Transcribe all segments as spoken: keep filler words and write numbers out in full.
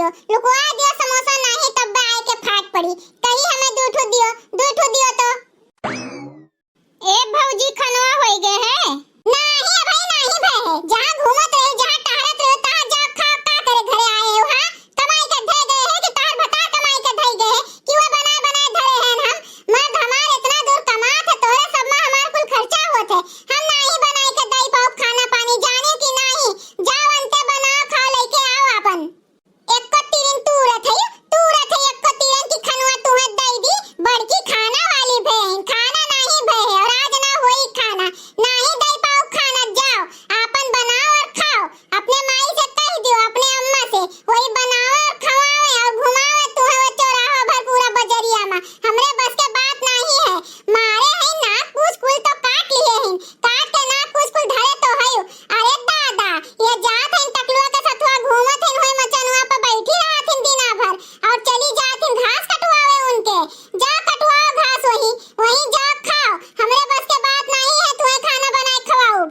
लुकवा दियो समोसा, नाहीं तब आए के फाट पड़ी। कही हमें दू ठो दियो, दू ठो दियो तो। ए भौजी, खनवा होई गए है? नाहीं भाई, नाहीं भए है। जहाँ घूमत रहे, जहाँ टहरत रहे, तहाँ जाओ, खाओ, का करे घरे आए हो, हाँ? कमाई के धे गए है कि तोहर भतार कमाई के धई गए है कि वो बनाए बनाए धरे हैं हम? मर्द हमार इतना दूर कमात है, तोहरे सब में हमार कुल खर्चा होत है। हम नाहीं बनाए के दई पाओ खाना पानी, जाने कि नाहीं? जाओ अंते बनाओ, खाओ, लेके आओ आपन। एक्को तीरन तूरत है, तूरत है एक्को तीरन की खनवा तुहे दई दी, बड़की खाना वाली भए हैं, खाना नाहीं भए है और आज ना होई खाना, नाहीं दई पाओ खाना, जाओ आपन बनाओ और खाओ। अपने माई से कह दियो, अपने अम्मा से, वही बनावे और खवावे और घुमावे तुहे वो चौराहा भर पूरा बजरिया में। हमरे बस के बात नाहीं है। मारे हैं नाक पूछ कुल तो काट लिए हैं, काट के नाक पूछ कुल धरे तो है। अरे दादा, ये जात हैं टकलुआ के सथुआ घूमत हैं, वही मचनुआ पर बैठी रहत हैं दिना भर और चली जात हैं घास कटवावे उनके। जा कटवाओ घास वहीं, वहीं जा खाओ। हमरे बस के बात नाहीं है तुहे खाना बनाए खवाओ।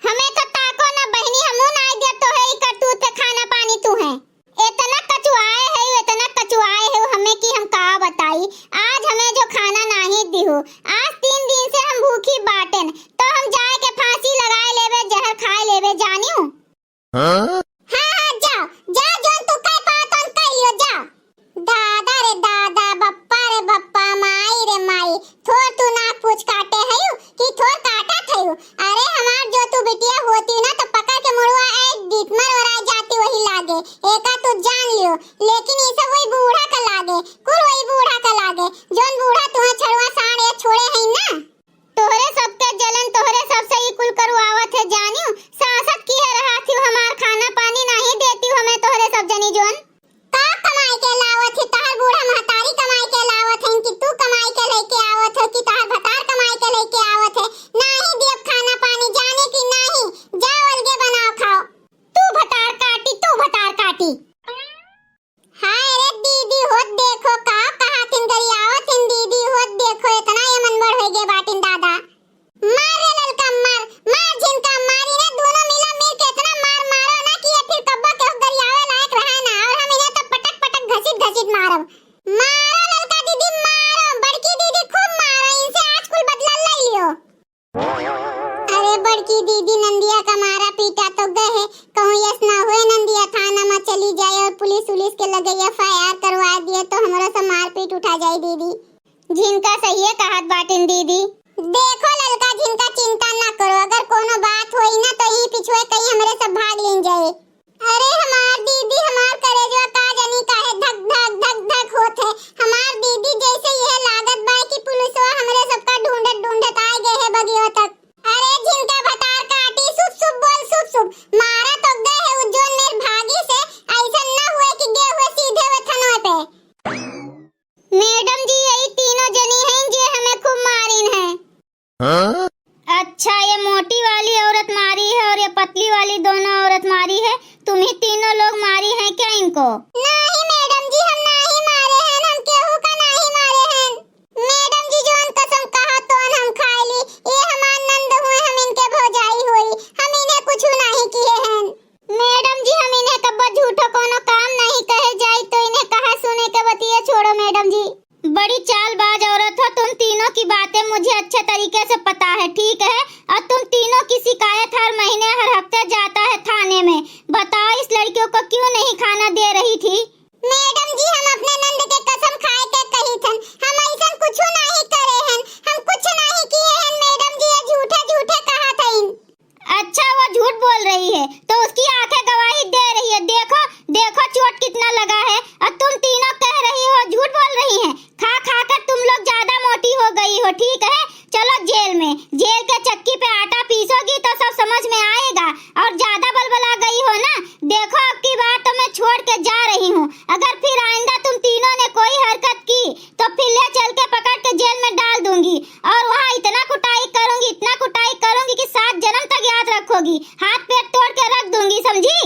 हमें तो ताको ना बहिनी, हमू नाहीं दिया तोहे ई करतूत पे खाना पानी तुहे। इतना कचुआए है, इतना कचुआए है हमें कि हम का बताई। आज हमें जो खाना नाहीं दिहु, आज तीन दिन से हम भूखी बाटेन, तो हम जाए के फांसी लगाए लेबे, जहर खाए लेबे, जानियो। हाँ? हाँ, हाँ, जाओ, जाओ, जोन तू कह पाओ, तोन कह लियो, जाओ। दादा रे दादा, बप्पा रे बप्पा, माई रे माई, थोर तू नाक पूछ काटे हयू कि थोर काटत हयू? अरे हमार जो तू बिटिया होती ना तो पकड़ के मुड़वा ए डीतमर ओराई जाती वही लागे, एका तू जान लियो। लेकिन ये सब वही बूढ़ा का लागे, कुल वही बूढ़ा का लागे, जोन बूढ़ा तुहा छड़वा साँड़ या छोड़े है ना। तोहरे सबके जलन, तोहरे सबसे ई कुल करवावत है जानियो। सासत किहे रहत हियो, हमार खाना पानी नाहीं देती हमें तोहरे सब जनी जोन। का कमाई के लावत है? तोहर बूढ़ा महतारी कमाई के लावत है कि तू कमाई के लेके आवत हो कि तोहर भतार कमाई के लेके आवत है? नाहीं दियब खाना पानी, जाने की नाहीं, जाओ अलगे बनाओ खाओ। तू भतार काटी, तू भतार काटी। हाय रे दीदी होत देखो का कहाथिन, गरियावथिन दीदी होत देखो, इतना ये मनबढ़ होई गए बाटिन दादा। मार रे ललका मार, मार झिनका मार, इन्हें दोनों मिला मिल के इतना मार मारो ना कि ये फिर कब्बो केहू गरियावे लायक रहे ना, और हम इन्हें तो पटक पटक घसीट घसीट मारब। मारो ललका दीदी मारो, बड़की दीदी खूब मारो, इनसे आज कुल बदला ले लियो। अरे बड़की दीदी, नंदिया का मारा पीटा तो गए है, कहूँ यस ना हुए नंदिया थाना में चली जाए और पुलिस उलिस के लगे एफ आई आर करवा दिए तो हमरो से मारपीट उठा जाए दीदी। झिनका सहिए कहत बाटिन दीदी। देखो ललका झिनका, चिंता ना करो, अगर कोनो बात होई ना तो ई पिछुए कहीं हमरे सब भाग लीन जाए। अरे हमार दीदी, हमार करेजवा का जानी काहे धक धक धक धक होत है। हमार दीदी जैसे यह लागत बा कि पुलिसवा हमरे सबका ढूंढत ढूंढत आ गए है बगियो तक। अरे झिनका भतार काटी, सुप सुप बोल सुप सुप। मारा तो गए है उज्जोन मेर भागी से, ऐसा न हुए कि गए हुए सीधे वे थनवे पे। मैडम जी, यही तीनों जनी हैं जे हमें खूब मारिन है। हाँ? अच्छा, ये मोटी वाली औरत मारी है और ये पतली वाली दोनों औरत मारी है। तुम ही तीनों लोग मारी हैं क्या इनको? नहीं मैडम जी, हम नहीं मारे हैं, हम केहू का नहीं मारे हैं। मैडम जी, जौन कसम कहा तौन हम खाए ली। ये हमार नंद हुए, हम इनके भौजाई होई, हम इन्हें कुछ नहीं किए हैं। मैडम जी, हम इन्हें कब्बो झूठो कोनो काम नहीं कहे जाई, तो इन्हें कहा सुने के बतिया छोड़ो मैडम जी। बड़ी चालबाज औरत हो तुम तीनों, की बातें मुझे अच्छे तरीके से पता है, ठीक है? और तुम तीनों की शिकायत हर महीने, हर हफ्ते जाता है थाने में। बताओ, इस लड़कियों को क्यों नहीं खाना दे रही थी? मैडम जी, हम अपने नंद के कसम खाए के कही थन, हम ऐसन कुछ नहीं करे हन, हम कुछ नहीं किए हन मैडम जी, ये झूठे झूठे कहा थइन। अच्छा, वो झूठ बोल रही है तो उसकी आंखें गवाही दे रही है। देखो, देखो चोट कितना लगा है, और तुम तीनों कह रही हो झूठ बोल रही हैं। खा खा कर तुम लोग ज्यादा मोटी हो गई हो, ठीक है? चलो जेल में, जेल के चक्की पे आटा पीसोगी तो सब समझ में आएगा। और ज्यादा बलबला गई हो ना, देखो अब की बार तो मैं छोड़ के जा रही हूँ। अगर फिर आइंदा तुम तीनों ने कोई हरकत की तो फिर ले चल के पकड़ के जेल में डाल दूंगी। और वहाँ इतना कुटाई करूंगी, इतना कुटाई करूंगी कि सात जन्म तक याद रखोगी। हाथ पैर तोड़ के रख दूंगी, समझी?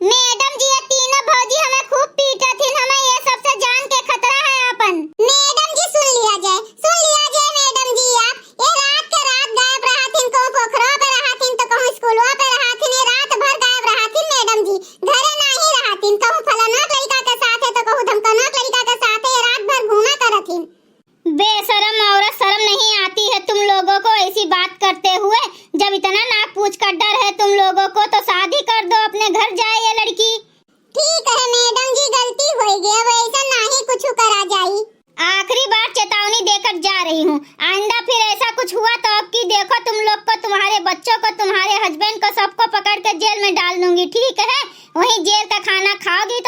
मैडम जी, ये तीनों भौजी हमें खूब पीटत हिन, हमें ये सबसे जान के खतरा है आपन। मैडम जी, सुन लिया जाए, सुन लिया जाए मैडम जी, आप ये रात के रात गायब रहत हिन, कहूँ पोखरवा पे रहत हिन, तो कहूँ स्कूलवा पे रहत हिन, ये रात भर गायब रहत हिन मैडम जी, घरे नाही रहत हिन, कहूँ फलाना लड़का के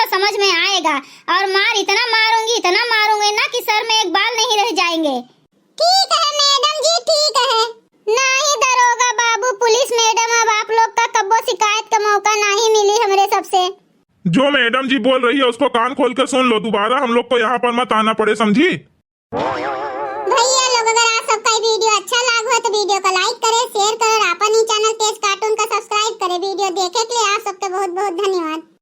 समझ में आएगा। और मार इतना मारूंगी, इतना मारूंगी ना कि सर में एक बाल नहीं रह जाएंगे। ठीक है मैडम जी, ठीक है। नाही दरोगा बाबू, पुलिस मैडम, अब आप लोग का कब्बो शिकायत का मौका नाही मिली हमरे सबसे। जो मैडम जी बोल रही है उसको कान खोल के सुन लो, दोबारा हम लोग को यहाँ पर मत आना पड़े, समझी? भैया लोग, अगर आप सबका ये वीडियो अच्छा लाग हो तो वीडियो को लाइक करें, शेयर करें,